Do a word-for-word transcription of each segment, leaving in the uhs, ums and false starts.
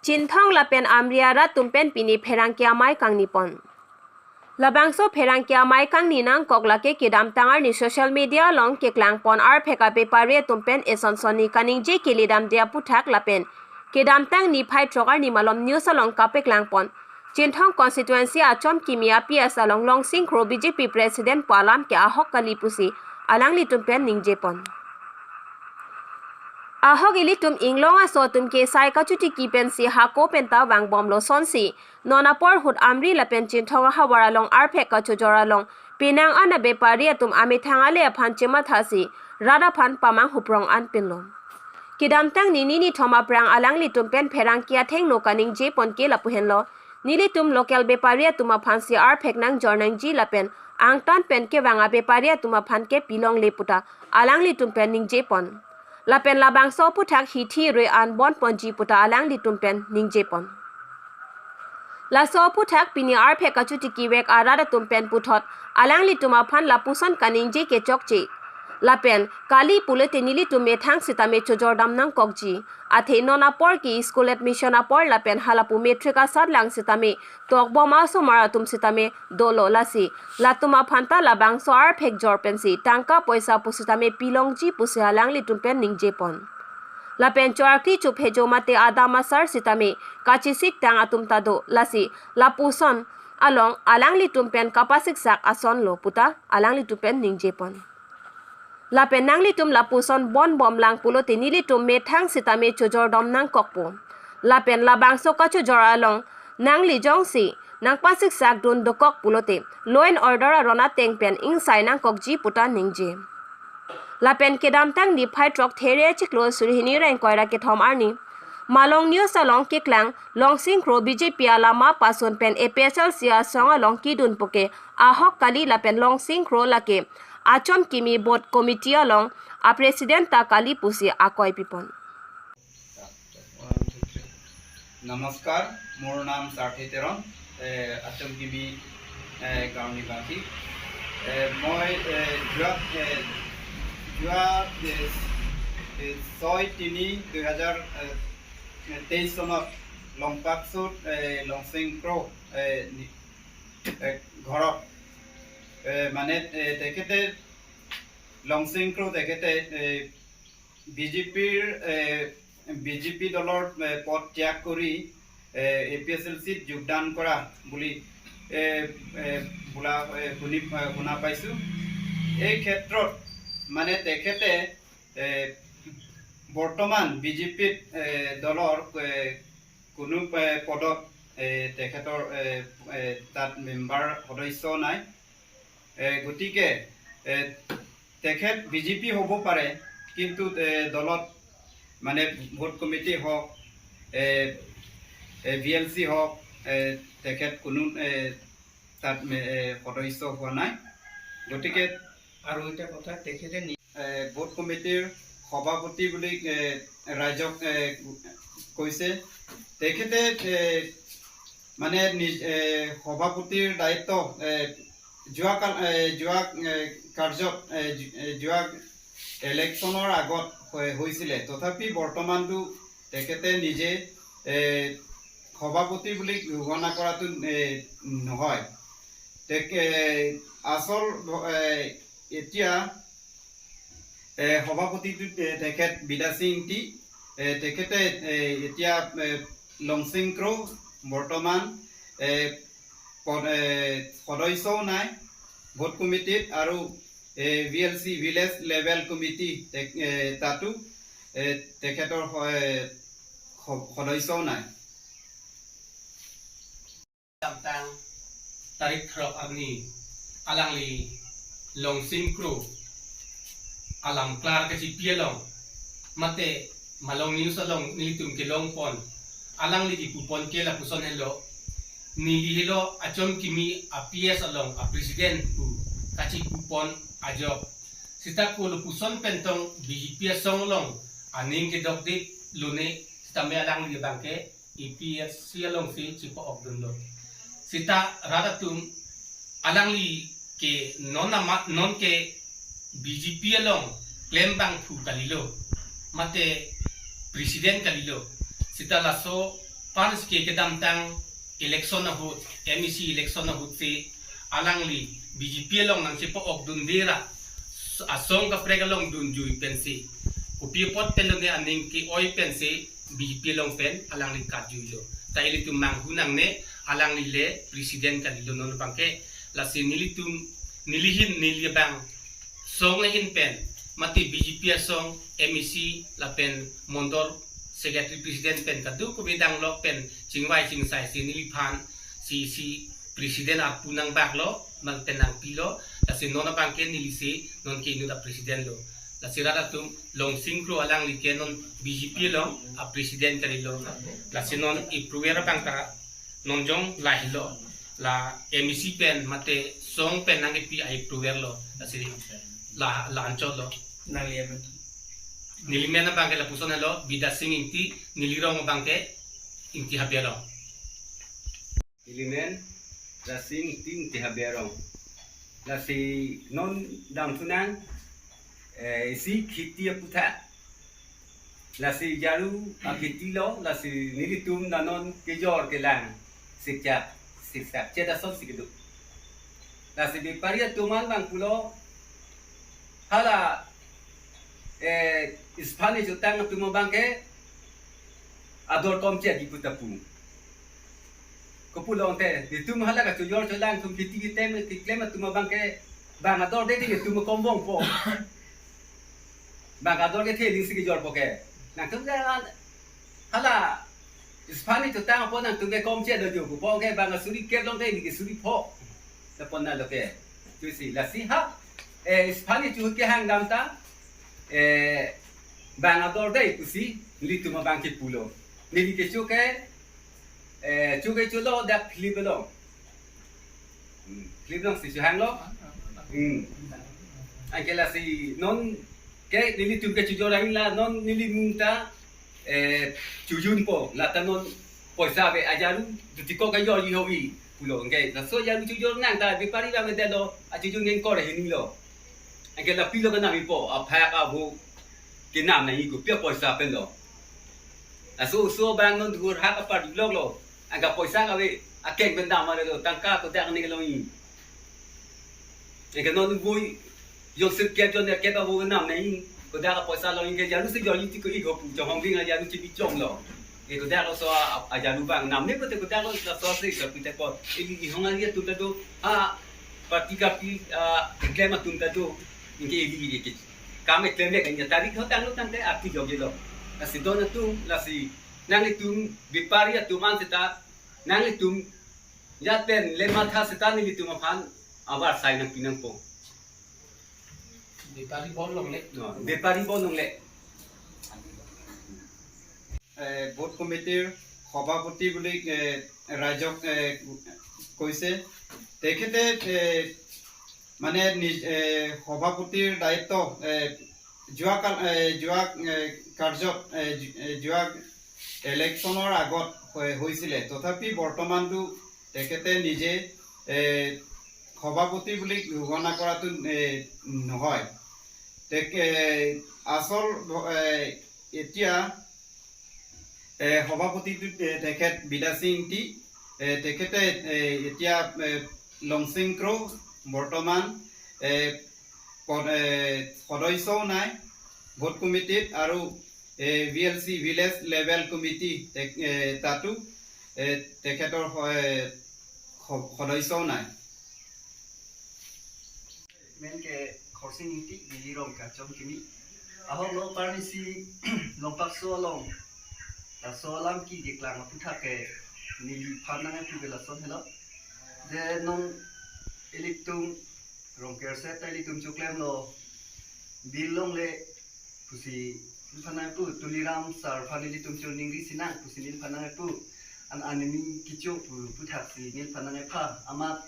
Chinthong lapen Amri arat atum pen pini pherangke amei kangni pon. Labangso pherangke amei kangni nangkok lake kedamtang arni social media along keklang pon arphek abepari atum pen eson sonni kaningje keledamde aputhak lapen kedamtang niphai throk arni malom news along kapeklang pon Chinthong constituency Achom Kimi a P S along Longsing Kro B J P president pu alam ke ahok kali pusi alanglitum pen ningje pon. Ahok ilitum inglong aso atum ke sai kachotiki pensi hako penta vangbomlo sonsi non apor ahut Amri lapen Chinthong ahavar along arphek kachojor along penang an abepari atum amethang ale aphan chemathasi rat aphan pamang huprong an pinlo. Kedamtang ni nini thom aphrang alanglitum pen pherangke athengno kaningje pon ke lapu henlo. Nelitum local bepari atum aphansi arphek nangjor nangji lapen angtan pen kevang abepari atum aphan ke pilongle puta alanglitum pen ningje pon. Lapen labangso aputhak hithi rui an bon ponji puta alanglitum pen ningje pon. Laso aputhak pini arphek kachotiki vek arat atum pen puthot alanglitum aphan lapuson kaningje kechokche. Lapen kali pulote nelitum methang sitame chojordam nangkokji. Athe non apor ke school admission apor lapen halapu matric asatlang sitame tokbom asomar atum sitame dolo lasi latum aphanta labangso arphek jor pensi tangka poisa pusitame pilongji pusi alanglitum pen ningje pon. Lapen choarkli chophejo mate adam asar sitame kachesik tang atum ta do lasi lapuson along alanglitum pen kapasiksak asonlo puta alanglitum pen ningje pon. Lapen nanglitum lapuson bonbomlang pulote nelitum methang sitame chojordom nangkokpo. Lapen labangso kachojor along nangli jongsi nangpasiksak dun dokok pulote law and order aron ateng pen ingsai nangkokji puta ningje. Lapen kedamtang niphai throk there chiklo suri hini ra ingkoi ra kethom arni Malong News along keklang Longsing Kro B J P alama pasun pen A P H L C asong along kidun puke ahok kali lapen Longsing Kro lake Achom Kimi Booth Committee along a president ta kali pusi akoi pipon. নমস্কাৰ, মোৰ নাম সাৰ্থি তেৰণ, এ, আচম কিমি, এ, গাঁও নিবাসী। এ, মই, এ, যোৱা, এ, যোৱা, এ, এ, ছয় তিনি দুই হাজাৰ তেইছ চনত লংপাকচুত, এ, লংচিং ক্ৰ, এ, নি- এ, ঘৰত, এ, মানে, এ, তেখেতে, লংচিং ক্ৰ তেখেতে, এ, বি জে পিৰ, এ, বি জে পি দলৰ, এ, পদ ত্যাগ কৰি, এ, এ পি এছ এল চিত যোগদান কৰা বুলি, এ, এ, বোলা, এ, শুনি, এ, শুনা পাইছোঁ। এই ক্ষেত্ৰত মানে তেখেতে, এ, বৰ্তমান বি জে পিত, এ, দলৰ, এ, কোনো, এ, পদত, এ, তেখেতৰ, এ, এ, তাত মেম্বাৰ সদস্য নাই। এ, গতিকে, এ, তেখেত বি জে পি হ'ব পাৰে, কিন্তু, এ, দলত মানে বুথ কমিটি হওক, এ, এ, ভি এল চি হওক, এ, তেখেত কোনো, এ, তাত মে-, এ, সদস্য হোৱা নাই। গতিকে আৰু এটা কথা, তেখেতে নি- এ, বুথ কমিটিৰ সভাপতি বুলি, এ, ৰাইজক, এ, কৈছে। তেখেতে, এ, মানে নিজ-, এ, সভাপতিৰ দায়িত্ব, এ, যোৱা কাল, এ, যোৱা, এ, কাৰ্যত, এ, যো-, এ, যোৱা ইলেকশ্যনৰ আগত হৈ-, হৈছিলে। তথাপি বৰ্তমানটো তেখেতে নিজে, এ, সভাপতি বুলি ঘোষণা কৰাটো, এ, নহয়। তেখে-, আচল, এ, এতিয়া, এ, সভাপতিটো, এ, তেখেত বিদ্যা সিং টি, এ, তেখেতে, এ, এতিয়া, এ, লংচিং ক্ৰ বৰ্তমান, এ, পদ-, এ, সদস্যও নাই ভোট কমিটিত আৰু, এ, ভি এল চি, ভিলেজ লেভেল কমিটি, তে-, এ, তাতো, এ, তেখেতৰ স-, এ, স-, সদস্যও নাই। Kedamtang tarik throk arni alangli Longsing Kro alam klar kachipi along mate Malong News along nelitum kelong pon, alangli kipu pon ke lapuson helo, neli helo Achom Kimi a P S along a president pu kachipu pon ajok. Sita ko lapuson pentong B J P asong along aning kedokde lone, sitame alangli abangke A P S C alongsi chipa-ok dunlo. Sita rat atum alangli ke non ama, non ke B J P along klembangphu kalilo, mate president kalilo. Sita laso First ke kedamtang election ahut, M A C election ahut si alangli B J P along nangchepa-okdunde ra, asong kaprek along dunjui pensi, kopi apot pen lone aning ke-oi pensi B J P along pen alangli katjuilo. Ta ilitum manghu nangne, alangli le president kalilo non abangke. Lasi nelitum, neli ahin, neli abang song ahin pen, mate B J P asong, M A C lapen mondol secretary president pen kadokave danglok pen chingvai chingsai si neliphan C C president arpu nangbaklo, mal pen nangpilo. Lasi non abangke neli si nonke inut a-president lo. Lasi rat atum, Longsing Kro alangli ke non B J P along a-president kalilo. Lasi non ipruver abang ta non jong lahelo, la M A C pen mate song pen nangkepi a-ipruver lo. Lasi la, la anchot lo. Nangli amen? Neli men abangke lapuson helo, Bidya Sing Ingti, neli rong abangke Ingti Habe arong. Neli men Rasing Ingti, Ingti Habe arong. Lasi non damthunang, eh, isi kheti aputhak. Lasi jaru akheti lo, lasi nelitum la non kejor kelang sikchak, sikchak chet ason si kedo. Lasi bepari atum an abang pulo, hala, eh, Spanish chotang atum abangke ador komche agi pu ta pu. Kopulo ante, itum hala kachojor cholang atum, kheti ketem keklem atum abangke bang ador dei dei itum kombong po. Bang ador kethe aling si kejor po ke. Nangtum ke an-, hala Spanish chotang apot nangtum ke komche do jo pu po ke, bang asuri kep long ke, neli ke suri pho. Lapu-an lo ke. Choisi, lasi ha, eh, Spanish chu kehang dam ta, eh, bang ador dei pusi nelitum abangke pulo. Neli kecho ke, eh, cho ke cholo dak Philip along. Hmm, Philip along si chohanglo. Hmm. Anke lasi non ke nelitum kechojor ahin la non neli mung ta, eh, chojun po, la ta non poisa ave, ajaru duti ko kajorji ho vi pulo. Anke laso ajaru chojor nang ta bepari abang delo, achojun neng kor hini lo. Anke la pilo kenam-i po, aphak avo kenam nangji, kopi apoisa pen lo. Laso oso abang non dhurhak apar lok lo. Anke poisa kave, akeng pen dam are lo, tangka kodak ne kelongji. Anke non voi, jongsi kep jon kep avo kenam nangji, kodak apoisa longji, ke jaru si jorji ti ko-ik ho pu, chonghong ding ajaru chibi chom lo. Anke kodak lo so a, ajaru abang namne pote kodak lo laso si kapi te ko. Ili ihong ari atum ta do, a, party kapi, a, keklem atum ta do. Anke ili ili ke. Kam keklem le kanya tarik ho tanglo tangte arti jogelo. Lasi don atum, lasi nanglitum bepari atum an seta, nanglitum jat pen le matha seta nelitum aphan avarsai nangpi nangpo. Bepari bon longle. No, bepari bon longle. এ, বুথ কমিটিৰ সভাপতি বুলি, এ, ৰাইজক, এ, কৈছে। তেখেতে, এ, মানে নিজ, এ, সভাপতিৰ দায়িত্ব, এ, যোৱা কাল, এ, যোৱা, এ, কাৰ্যত, এ, যো-, এ, যোৱা ইলেকশ্যনৰ আগত হৈ-, হৈছিলে। তথাপি বৰ্তমানতো তেখেতে নিজে, এ, সভাপতি বুলি ঘোষণা কৰাটো, এ, নহয়। তেখে-, আচল ভ-, এ, এতিয়া, এ, সভাপতিটো তে-, তেখেত বিদ্যা সিং ইংতি, এ, তেখেতে, এ, এতিয়া, এ, লংচিং ক্ৰ বৰ্তমান, এ, পদ-, এ, সদস্যও নাই ভোট কমিটিত আৰু, এ, ভি এল চি, ভিলেজ লেভেল কমিটি, তে-, এ, তাতো, এ, তেখেতৰ স-, এ, স-, সদস্যও নাই। Men ke Khorsing Ingti, neli rong ke Achom Kimi. Ahok lo parnisi Longpakso along, laso alam keklang aputhak ke neliphan nangpu ke lason helo. Je non ilitum Rongker seta ilitum choklemlo, bill longle pusi neliphan nangpu, Tuliram sir aphan ilitum choningri sinang pusi neliphan nangpu. An anemi kecho pu, aputhaksi neliphan nangpha. Amat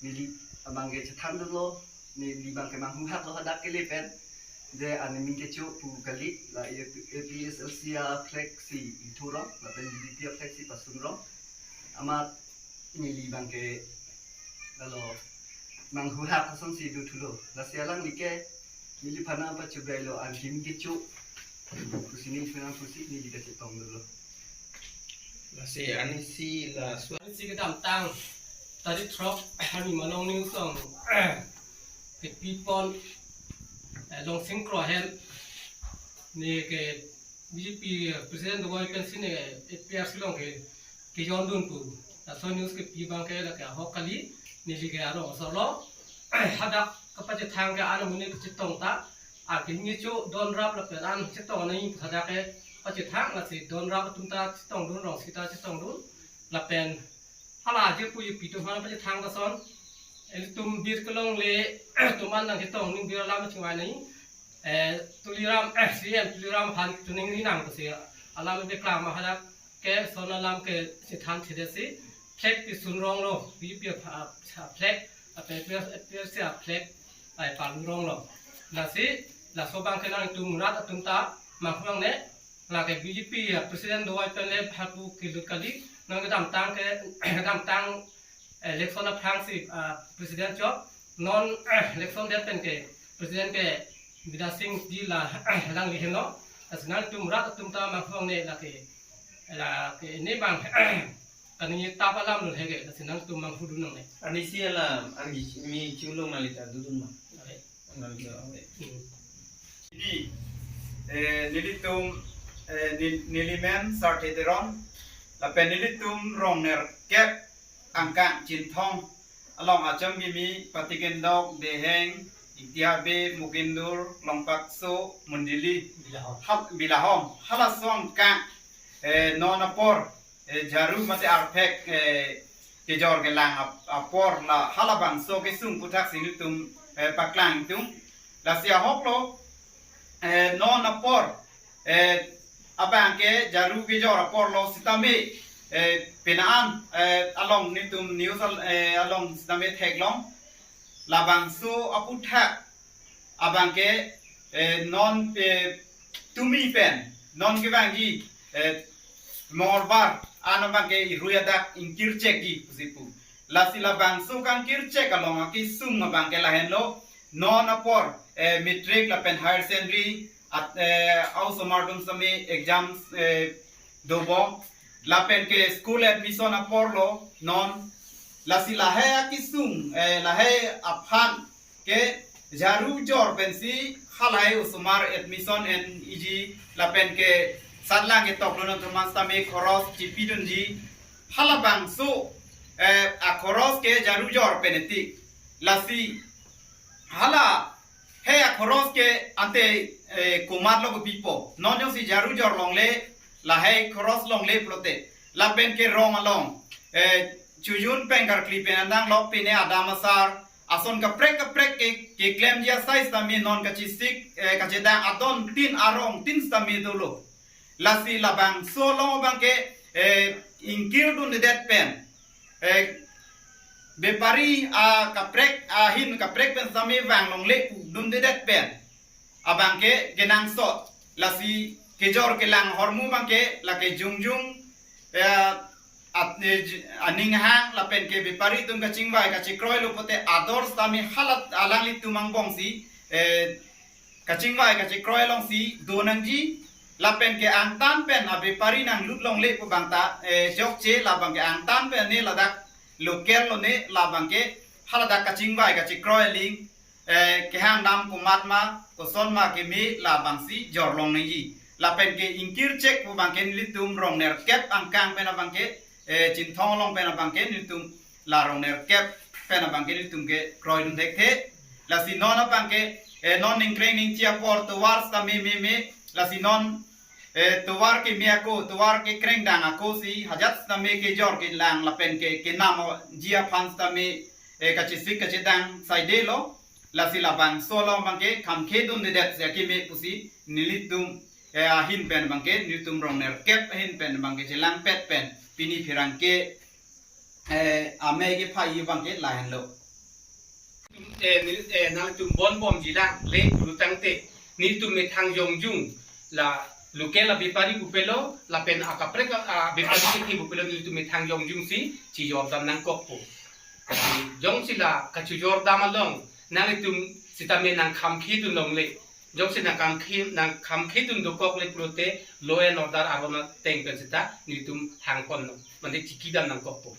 neli abangke chethan dolo, neli abangke manghuhak lo hadak kele pen. Je anemi kecho pu kali, la A P H L C a-flag si ithurong, lapen B J P a-flag si pasungrong. Amat neli abangke lalo manghuhak asonsi dothulo. Lasi alangli ke neliphan nangpachugailo, anke neli kecho pusi neliphan nangpusi neli kachetong dolo. Lasi anisi la su- Anisi kedamtang tarik throk arni malong news along kepipon, eh, Longsing Kro ahem ne ke B J P president dovoi pensi ne A P R C along ke kejondun pu. Laso news kepi abang ke lake ahok kali, neli ke arong asor lo. Hadak kapachethang ke an amonit kachetong ta, akimi cho donrap lapen an chetong nai hadak ke pachethang, lasi donrap atum ta chetongdun, rongsi ta chetongdun, lapen hala aje pu ipi atum aphan pachethang ta son. Ilitum bir kelongle atum an nangchetong ning bir alam chingvai nai. Eh, Tuliram, eh, C M Tuliram aphan chiningri nang pusi alam beklang ma hadak ke son alam ke chethan thedetsi flag pisun rong lo, B J P apha-, apha-, flag, ape, ape, ape, flag ai palu rong lo. Lasi, laso abang ke nangtum rat atum ta manghu nangne, lake B J P president dovoi pen le hatu kelut kali, nang kedamtang ke, kedamtang election aphrangsi, ah, president chok, non, eh, election det pen ke president ke Bidya Sing Ji la, alangli henlo. Lasi nangtum rat atum ta manghu nangne lake, lake ne abang kaningje tap alam lo he ke, lasi nangtum manghudun nangne. Anisi alam, anisi mi chulong nali ta dudun ma. Are. Nali ta, are. Hmm. Ini, eh, nelitum, eh, ni-, nelimen Sarthe Teron, lapen nelitum rong nerkep angkang Chinthong along acham kimi Patikendok, Deheng, Ingtiabe, Mukindur, Longpakso, Mundili, Bilahom. Hal-, Bilahom. Halaso angkang, eh, non apor, eh, jaru mate arphek, eh, kejor kelang ap-, apor la halabangso kesung aputhak si nelitum, eh, paklang tung. Lasi ahok lo, eh, non apor, eh, abang ke jaru kejor apor lo sitame, eh, penang an, eh, along nelitum news al-, eh, along sitame theklong. Labangso aputhak abang ke, eh, non, eh, tumi pen, non kevangji, eh, Mongolbar an abang ke irui adak ingkirchekji pusi pu. Lasi labangso kangkirchek along akesung abang ke lahenlo, non apor, eh, matric lapen higher secondary at, eh, a-osomar atum sitame exams, eh, dobom, lapen ke school admission apor lo non. Lasi lahei akesung, eh, lahei aphan ke jaru jor pensi halahei osomar admission en-eji lapen ke satlang ketok lo non atum an sitame khoros chipidunji, halabangso, eh, akhoros ke jaru jor pen eti. Lasi hala hei akhoros ke ante, eh, komatlo kepipo. Non jongsi jaru jor longle, lahei khoros longle pulote, lapen ke rong along, eh, chojun pen karkli pen anang lok pine adam asar, ason kaprek kaprek ke, keklemji asai sitame non kachesik, eh, kachedang adon tin arong tin sitame dolo. Lasi labangso along abang ke, eh, ingkirdundedet pen, eh, bepari akaprek, ahin kaprek pen sitame vang longle pu dundedet pen abang ke kenangsot. Lasi kejor kelang ahormu abang ke lake jongjong, eh, at-, eh, j-, aning hang lapen ke bepari atum kachingvai kachekroi lo pulote ador sitame hala alanglitum angbongsi, eh, kachingvai kachekroi alongsi do nangji, lapen ke angtan pen abepari nanglut longle pu abang ta, eh, chokche, labang ke angtan pen ne ladak local lo ne, labang ke haladak kachingvai kachekroi aling, eh, kehang dam komat ma, koson ma keme labangsi jor long nangji. Lapen ke ingkirchek pu abang ke nelitum rong nerkep angkang pen abang ke, eh, Chinthong along pen abang ke nelitum la rong nerkep pen abang ke nelitum kekroidun thekthe. Lasi non abang ke, eh, non ningkreng ningchi apor tovar sitame meme, lasi non, eh, tovar keme ako, tovar kekrengdang ako si hajat sitame kejor kelang lapen ke kenamji aphan sitame, eh, kachesik kachedang saide lo. Lasi labangso along abang ke khamkhedundedet si akeme pusi nelitum, eh, ahin pen abang ke, nelitum rong nerkep ahin pen abang ke chelangpet pen pini pherangke, eh, amei kephai abang ke lahenlo. Eh, neli, eh, nangtum bonbomji lang le pulo tangte, nelitum methang jongjong la local abepari pupelo lapen akaprek a, abepari kethe pupelo, nelitum methang jongjong si chejordam nangkokpo. Jongsi la kachojordam along nanglitum sitame nangkhamkhedun longle, Jongsi nangkhamkhe, nangkhamkhedun dokok le pulote law and order aron ateng pen seta nelitum hangpon non. Mane chikidam nangkokpo.